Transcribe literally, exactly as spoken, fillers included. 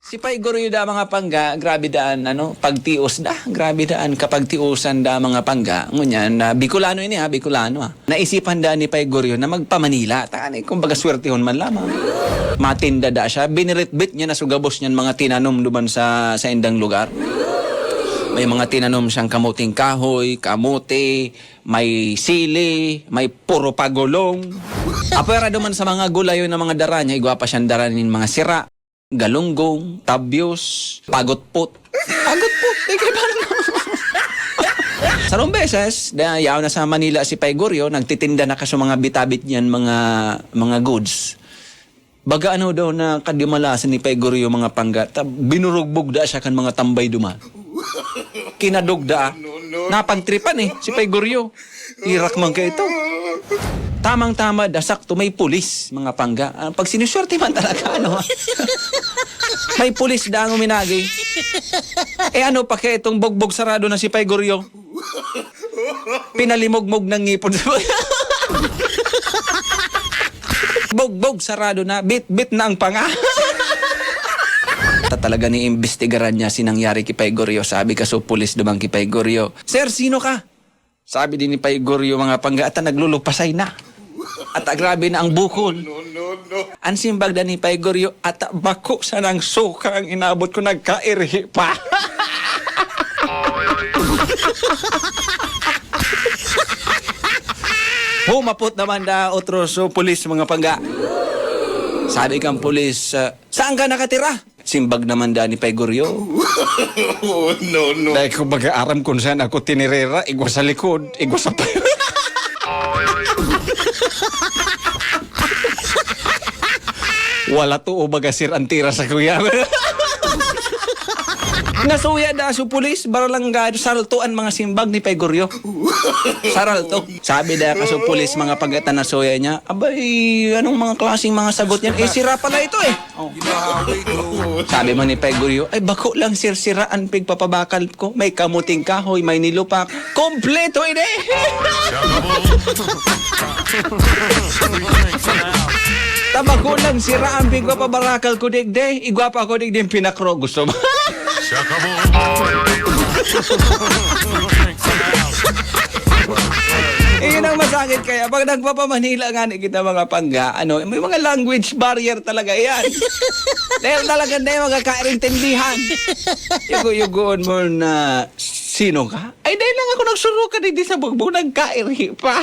Si Pay Goryo da, mga pangga, grabe daan, ano, pagtios da. Grabe daan kapagtiusan da, mga pangga. Ngunyan, na Bicolano ini, ha, Bicolano, ha. Naisipan da ni Pay Goryo na magpa-Manila. Tani, kumbaga, swertehon man lamang. Matinda da siya, biniritbit niya na su gabos niyan mga tinanom duman sa, sa indang lugar. May mga tinanom siyang kamuting kahoy, kamote, may sili, may puro pagulong. Apwera duman sa mga gulayon na mga dara niya, igwa pa siyang dara nin mga sira, galunggong, tabyos, pagotpot. Pagotpot? Eh, kaya parang sarong beses, na yaon na sa Manila si Pay Goryo, nagtitinda na kaso mga bitabit niyan, mga, mga goods. Baga ano daw na kadimalasan ni Pay Goryo, mga pangga, ta binurugbog da siya kan mga tambay duman. Kinadog da, ah. Napagtripan eh, si Pay Goryo. Irak man kaito. Tamang-tama da, sakto, may pulis, mga pangga. Ah, pag siniswerte man talaga, ano, ha? May pulis da ang uminagi. Eh, ano pa kaya itong bogbog sarado na si Pay Goryo? Pinalimogmog ng ngipon. Bogbog sarado na, bit-bit na ang panga. Ta talaga ni imbestigaran niya si nangyari ki Pay Goryo. Sabi kaso pulis duman ki Pay Goryo, "Sir, sino ka?" Sabi din ni Pay Goryo, mga pangga, "Ata naglulupasay na. Ata grabe na ang bukol." An simbag da ni Pay Goryo, "Ata bako sanang suka ang inabot ko, nagkairhi pa." Humapot naman da otro so pulis, mga pangga. Sabi kang pulis, ah, "Saan ka nakatira?" Simbag naman da ni Pay Goryo, "Oh, no, no." "Dai ko baga aram kung saan ako tinirera, igwa sa likod, igwa sa pa-" Wala to, o baga, sir, ang tira sa kuya. Nasuya da su pulis, baralangga, saralto an mga simbag ni Pay Goryo. Saralto. Sabi da kaso pulis, mga pagkata nasuya niya, "Abay, anong mga klaseng mga sagot yan? Eh, sira pala ito eh." Oh. Sabi man ni Pay Goryo, "Ay, bako lang, sir, sira an pigpapabakal ko. May kamuting kahoy, may nilupak. Kompleto ini!" "Ta bako lang, sira an pigpapabarakal ko digdi. Igwa pa ako digdi pinakro. Gusto mo?" Iyon ang masakit kaya pag nagpapamanila nga ni kita, mga pangga, ano, may mga language barrier talaga yan. Dahil talaga na yung magkakaintindihan. Yugo-yugoon mo na, "Sino ka?" "Ay, dahil lang ako nagsurukan digdi sa bugbog, nagkairhi pa."